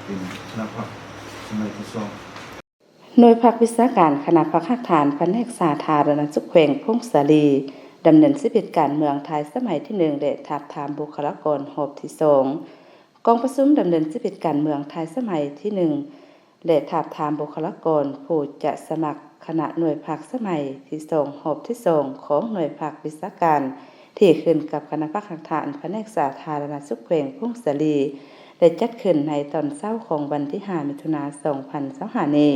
ເປັນຄະນະພັກສະໄໝທີສອງ. ໜ່ວຍພັກວິຊາການຄະນະພັກຮາກຖານ ພະແນກສາທາລະນະສຸກແຂວງຜົ້ງສາລີ ດຳເນີນຊີວິດການເມືອງທ້າຍສະໄໝທີໜຶ່ງ ແລະ ທາບທາມບຸກຄະລາກອນຮອບທີສອງ. ກອງປະຊຸມດຳເນີນຊີວິດການເມືອງທ້າຍສະໄໝທີໜຶ່ງ ແລະ ທາບທາມບຸກຄະລາກອນຜູ້ຈະສະໝັກຄະນະໜ່ວຍພັກສະໄໝທີສອງ ຮອບທີສອງ ຂອງໜ່ວຍພັກວິຊາການ ທີ່ຂຶ້ນກັບຄະນະພັກຮາກຖານພະແນກສາທາລະນະສຸກແຂວງຜົ້ງສາລີ ໄດ້ຈັດຂຶ້ນໃນຕອນເຊົ້າຂອງວັນທີຫ້າ ມິຖຸນາ ສອງພັນຊາວຫ້ານີ້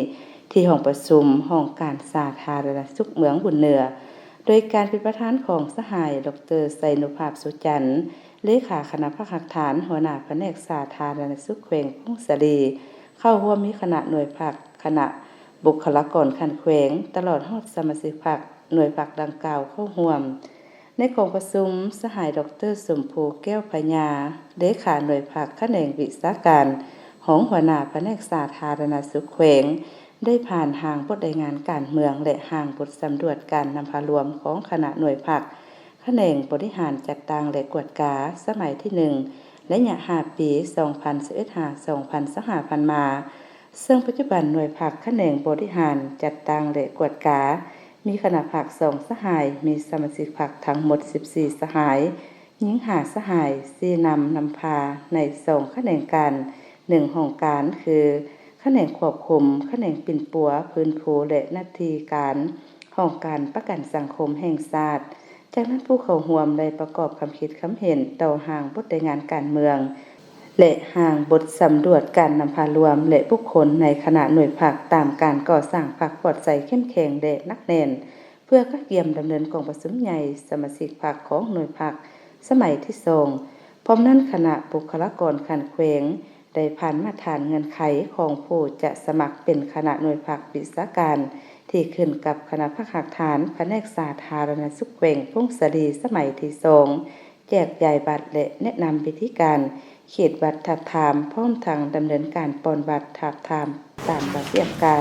ທີ່ຫ້ອງປະຊຸມຫ້ອງການສາທາລະນະສຸກເມືອງບຸນເໜືອ ໂດຍການເປັນປະທານຂອງສະຫາຍ ດອກເຕີ ໄຊນຸພາບ ສຸຈັນ ເລຂາຄະນະພັກຮາກຖານ ຫົວໜ້າພະແນກສາທາລະນະສຸກແຂວງຜົ້ງສາລີ. ເຂົ້າຮ່ວມມີຄະນະໜ່ວຍພັກ, ຄະນະບຸກຄະລາກອນຂັ້ນແຂວງ ຕະຫຼອດຮອດສະມາຊິກພັກໜ່ວຍພັກດັ່ງກ່າວເຂົ້າຮ່ວມ. ໃນກອງປະຊຸມ, ສະຫາຍ ດອກເຕີ ສົມພູ ແກ້ວພະຍາ ເລຂາໜ່ວຍພັກຂະແໜງວິຊາການ ຮອງຫົວໜ້າພະແນກສາທາລະນະສຸກແຂວງ ໄດ້ຜ່ານຮ່າງບົດລາຍງານການເມືອງ ແລະ ຮ່າງບົດສຳຫຼວດການນຳພາລວມຂອງຄະນະໜ່ວຍພັກ ຂະແໜງບໍລິຫານຈັດຕັ້ງ ແລະ ກວດກາ ສະໄໝທີໜຶ່ງ ໄລຍະຫ້າປີ ສອງພັນສິບເອັດ ຫາ ສອງພັນຊາວຫ້າ ຜ່ານມາ, ເຊິ່ງປັດຈຸບັນໜ່ວຍພັກຂະແໜງບໍລິຫານຈັດຕັ້ງ ແລະ ກວດກາ ມີຄະນະພັກສອງສະຫາຍ, ມີສະມາຊິກພັກທັງໝົດສິບສີ່ສະຫາຍ, ຍິງຫ້າສະຫາຍ, ຊີ້ນຳນຳພາໃນສອງຂະແໜງການ, ໜຶ່ງຫ້ອງການ ຄື ຂະແໜງຄວບຄຸມ, ຂະແໜງປິ່ນປົວ, ຟື້ນຟູ ແລະ ໜ້າທີ່ການ ຫ້ອງການປະກັນສັງຄົມແຫ່ງຊາດ. ຈາກນັ້ນຜູ້ເຂົ້າຮ່ວມໄດ້ປະກອບຄຳຄິດຄຳເຫັນຕໍ່ຮ່າງບົດລາຍງານການເມືອງ ແລະ ຮ່າງບົດສຳຫຼວດການນຳພາລວມ ແລະ ບຸກຄົນໃນຄະນະໜ່ວຍພັກ ຕາມການກໍ່ສ້າງພັກປອດໃສເຂັ້ມແຂງ ແລະ ໜັກແໜ້ນ ເພື່ອກະກຽມດຳເນີນກອງປະຊຸມໃຫຍ່ສະມາຊິກພັກຂອງໜ່ວຍພັກສະໄໝທີສອງ. ພ້ອມນັ້ນຄະນະບຸກຄະລາກອນຂັ້ນແຂວງ ໄດ້ຜ່ານມາດຖານເງື່ອນໄຂຂອງຜູ້ຈະສະໝັກເປັນຄະນະໜ່ວຍພັກວິຊາການ ທີ່ຂຶ້ນກັບຄະນະພັກຮາກຖານພະແນກສາທາລະນະສຸກແຂວງຜົ້ງສາລີສະໄໝທີສອງ, ແຈກຢາຍບັດ ແລະ ແນະນຳວິທີການຂີດບັດທາບທາມ, ພ້ອມທັງດຳເນີນການປ່ອນບັດທາບທາມຕາມລະບຽບການ.